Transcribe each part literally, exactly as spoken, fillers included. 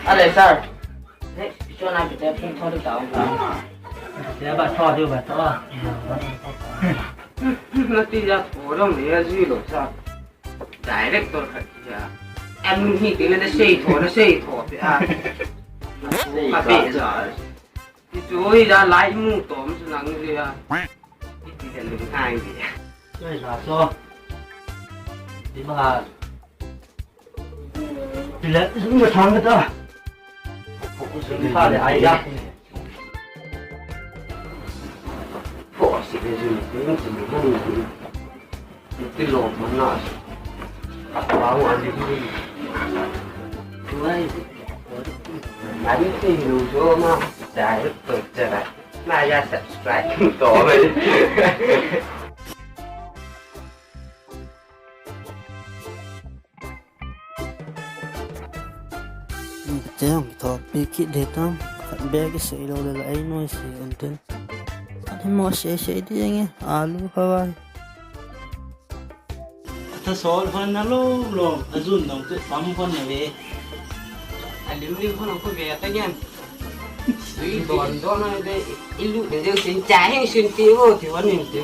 Ale sir. Hei, pichona pite phung tho di ta um ta. Pite ba tho di ba tho. Nati ja tho dong le ji lo sir. Director khat ja. Em hi ti le sei tho, na sei tho pe a. Ka pe ja. Ti chu hi ja lai mu tom chu nang ji a. Ti ti le lung hai ji. Sei la so. Di ma. Pile, ma thang ka ta. Pha le ai ya. Pho si le jin, pin si le jin. Ti lo ma na. Ba wa ni. Wai. Ani ti lu jo ma. Dai to cha. Na ya subscribe to. Chang tho pi kit de tam, khat bek i sei lo le la ei noi sei un tin. Khat hi mo sei sei di nge, alu hawai. Tha sol hon na lo lo, a jun dong tu pam hon na ve. A lim lim hon ko ve ta ngen. Sui don don na de, i lu de sin cha hin sin ti vo ti wan nin ti.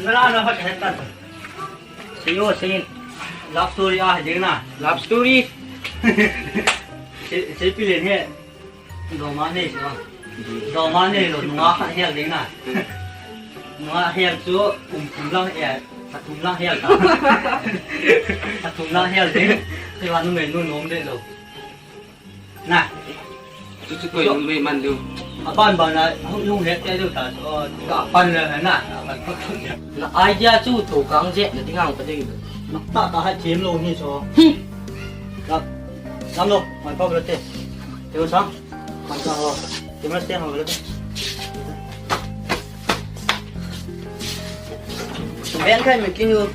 Nala na hot hetan. Seyo, seyin. Love story a ding na. Love story. Se, se pilen he. Doma nei se. Doma nei lo, nunga khat hel ding na. Nunga hel chu, um thum lang hel, a thum lang hel ta. A thum lang hel ding. Te wa nu me nu nom de lo. Na. Chu chu koi nu me man du. A ban ban na, hung hung het te du ta. Ka pan le na. Na idea chu to kang je, na ding ang pa ding. Na ta ta ha chem lo ni so. Hm. Lam, lam lo, mai pa bro te. Te sang. Mai pa ho. Te mas te ho bro te. Ben khai mi ki hu.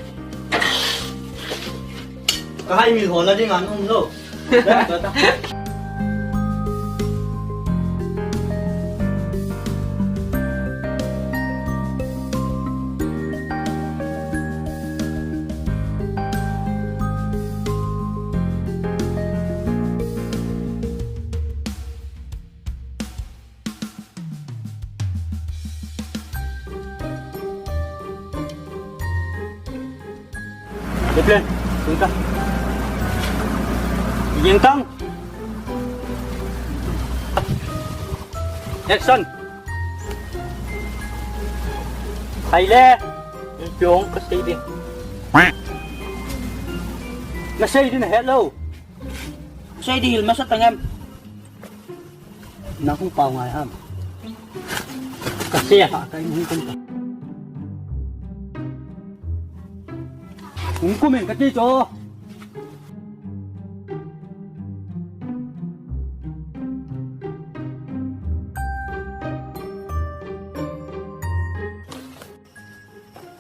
Ka hai mi ho la ding an um lo. Ben ta ta. Plan, tingkah. Tingkah. Action. Hai le. Jong ka sei ding. Na sei ding hello. Sei ding masa tangam. Na hung pau ngai ham. Ka sei ha ka hung kum. Hung kum in ka ti cho.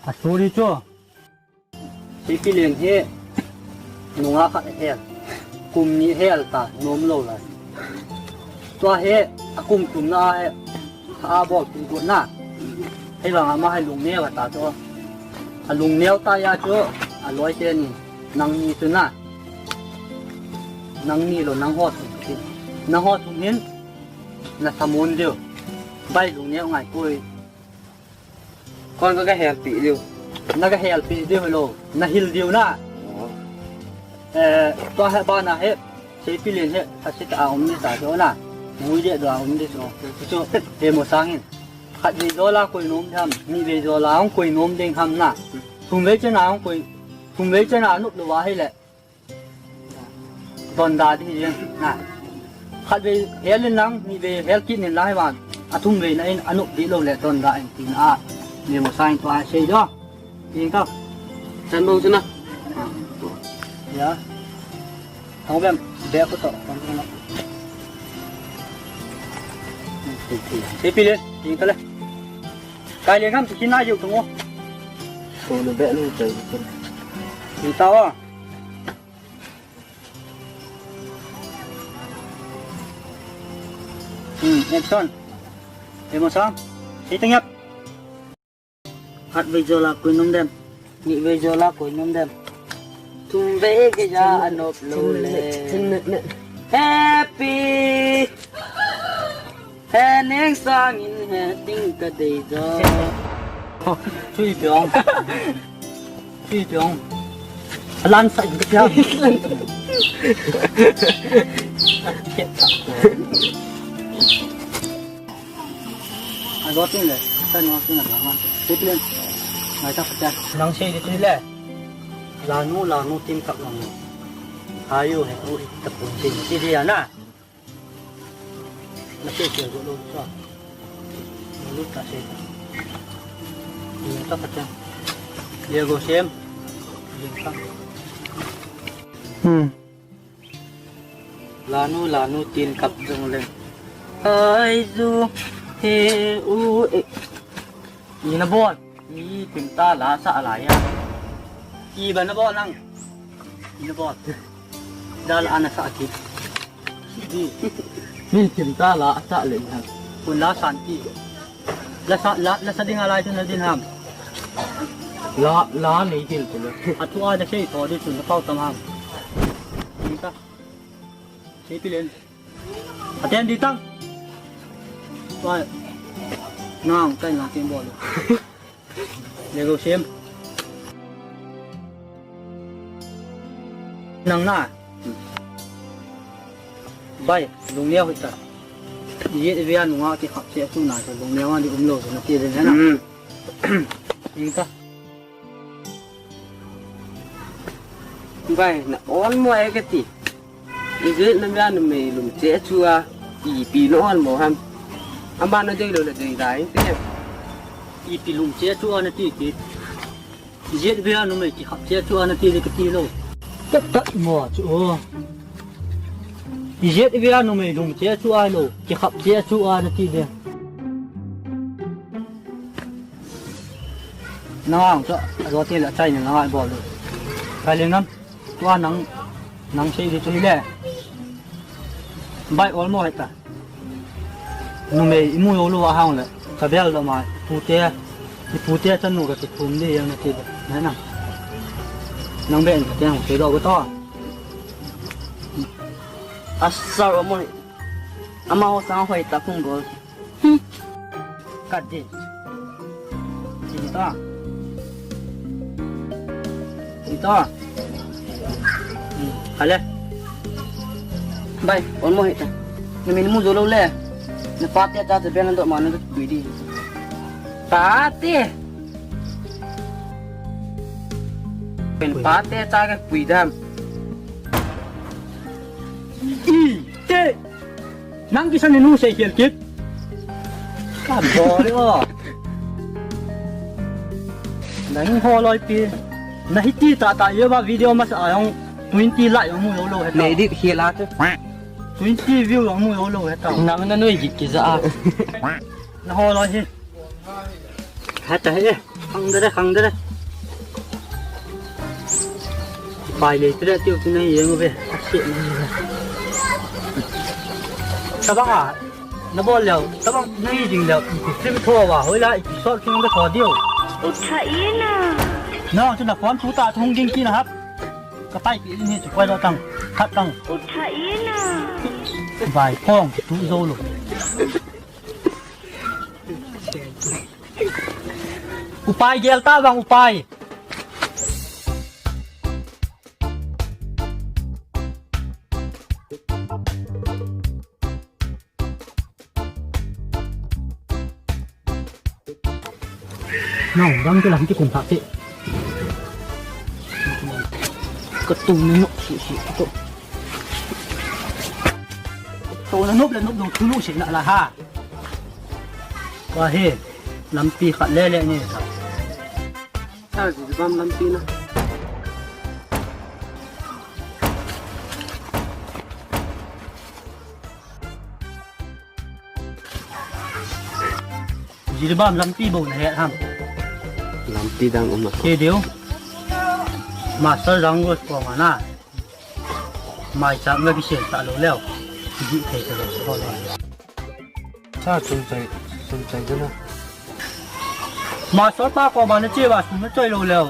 A sorry cho. Seipi Leng hi nunga khat ahel, kum ni ahel ta, nom lou lai. Tua hi akum thumna hi, a bol tum got na. Hivang ama hi lungneo ta chu. Alungneo ta ya chu, aloi teni, nangni chu na. Nangni lou, nang ho thum. Nang ho thum hin, na thamon diu. Bai lungneo ngai koi. Kon ka, ka helpi diu. Na ka helpi diu lou. Na hil diu na. Oh. Eh, tua hi bana hi. Seipi Leng hi. Asit a um ni ta so na. Mui de do a um ni so. So, he mo sangin. Khat vei jola koi nom ham. Ni vei jola ong koi nom ding ham na. Thum vei chana ong koi. Thum vei chana nup lou va hi le. Donda ding hi na. Khat vei hel in lang, ni vei hel kit in lang hi van. Athum vei na in, anup di lou le donda in tin a. Ni mo sign to a sei jo. Tin ka. San bong sina. Ya. Thong bem, be ko to. Seipi Leng, tin ka le. Kai le ngam ti na yu thong o. Ko le be lu tai. Tin ta wa. Hmm, action. Emotion. Sitting up. Khat vei jola koi nom dem. Ni vei jola koi nom dem. Thum vei geija anop lou le. Happy. He neng sangin he ting ka dei jo. Chui piong. Chui piong. Lan sa in ka piong. Ago tin le. Sa no tin le ma. Tin le. Mai ta ka. Nang sei di tin le. Lanu, lanu tin kap lang. Ayu he ku ta pun tin. Ti dia na. Na sei sei go lo sa. Lo ta sei. Ni ta ka ta. Dia go sem. Dia ka. Hmm. Lanu, lanu, tin kap jong leng. Ai ju, he u e. Ina bol. Ipin ta la sa la ya. Iba na bol nang. Ina bol. Dal ana sa ki. Ipin ta la sa le na. Kun la santi. La sa, la, la sa ding alai tu na din ham. La, la nei hil tu le. Atu a da sei to di tu na pau tam ham. Ita. Sei pilen. Aten di tang. Wai. Nang, kai na tin bol. Lego sem. Nang na. Bai, lungneo hita. Ye via nunga ki khap che tu na, lungneo ni um lo na ti le na. Hmm. Ita. Bai, na ol mo e kati. Ijeh inem a numei lungcheh chu a, ipi na ol mo ham. Ama na dei lou le dei dai te. Ipi lungcheh chu a na ti ti. Ijeh inem a numei kikhap cheh chu a na ti le kati lou. Tat tat mo chu o. Ijeh inem a numei lungcheh chu a lou, kikhap cheh chu a na ti le. Nang ang chu, a zo te le a chai ni nang a bol le. Kai le ngam, tua nang, nang sei di chu hi le. Bai ol mo heta. Numei i mu yo lu a hang le. Ka bel do ma, i pu te, i pu te chanu ka ti thum di yang na ti de. Na nang. Nang be en ka te hang sei do ko to. Asar o mo. Ama ho sang hoi ta khum bol. Hmm. Kat di. Sini ta. Sini ta. Hmm. Kale. Bai, ol mo heta. Na min mu jo lou le. Na pa te cha cha ben do ma na pui di. Pa te. Pen pa te cha ke pui dam. I te. Nang kisan ni nu sei khel kit. Ka bol o. Nang ho loi pi. Na hiti ta ta ye ba video masa ayong twenty like yong mu lo lo heta. Na edit khel a tu. Twenty view yong mu lo lo heta. Nang na noi git kija a. Na ho loi hi. Hata he, khang dere, khang dere. Pai le tere tiu tu nei yeng ve. Tabang a, na bol leo, tabang nei ding leo, ipi film tho va, hoila ipi short film ka tho diu. Uthai na. Na, chu na phone tu ta thong ding ki na hap. Ka pai pi ni chu koi lo tang, khat tang. Uthai na. Vai phong tu zo lo. Upai gel ta bang upai. Nong, dang te lang ki kum pha te. Ka tung ni nok si si to. To na nop le nop dong thulu si na la ha. Wa he, lampi khat le le ni sa. Sa ji bam lampi na. Jiribam lampi bou na het ham. Lampi dang um a. Ke deu. Master dang go ko ma na. Mai cham na ki sen ta lo leo. Ji thei ta lo ko lo. Ta sum choi, sum choi dena. Master pa koma nache uva sum nachoi lou leh.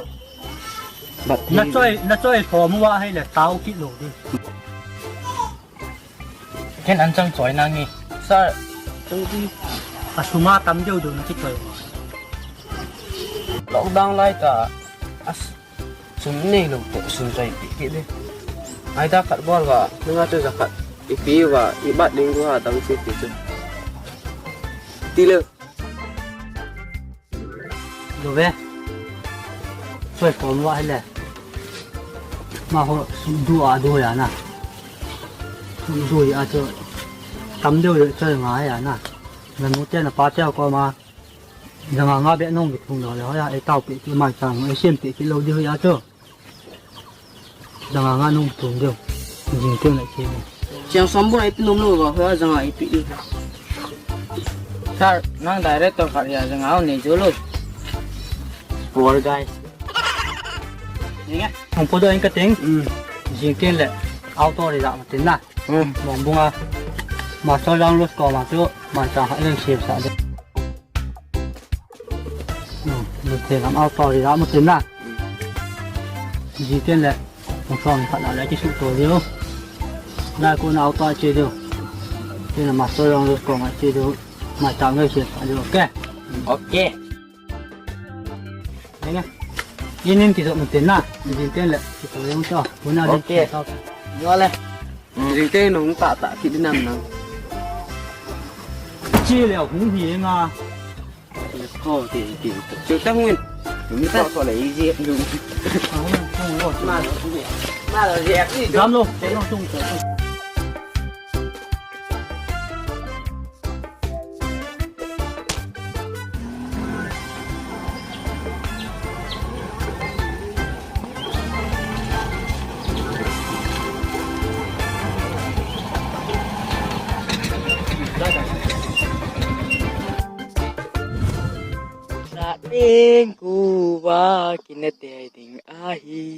But na choi, na choi form uva ahile tao kit lou ding. Ken an chang choi nange. Sir, chang di. Asum a tam deu deu nakichoi. Lockdown lai ta. As, sum neilou te, sum choi pi kit di. Ai da khat bol uva, nunga chu ja khat. Ipi uva, ibat ding uva, dang si pi chu. Ti le. Lou ve. Choi form uva ahile. Amaho sum du a du ya na. Sum du ya chu. Tam deu deu choi ngai ya na. Nanu te napa te koma. Janga nga beh nahung kithum lou le, hoiya, ei taopeh kit, maicham, ei sempeh kit lou di hoiya chu. Janga nga nahung kithum diu. Jing teng le che diu. Cheng som bou na ipi nom lou uva, hoiya janga ipi di. Sir, nang director khat ya janga nei jo lou. Poor guy. Jing e. Hung podoh ing kating. Hmm. Jing teng le auto ri la ma tin na. Hmm. Mongbung a. Master Jang Rose koma chu maicham khat leng semsah diu. Hmm, luthe lam auto ri la mu tin na. Ji ten le, kong song khat la le kisuto diu. Lai kona auto che diu. Tin le Master Jang Rose koma che diu. Maicham ngai semsah diu. Okay. Okay. Nge. Inin kijo mu tin na. Ji ten le, kisuto diu cho. Kona le. Okay. Yo le. Jing te nung ta ta kit nam nang. Chi le hung hi nga. Ko ti ti. Chu ta hung in. Ni ta ko le i je lu. Ma lo je. Ma lo je. Dam lo, te lo tung. Sa ting ku va kinete ding ahi.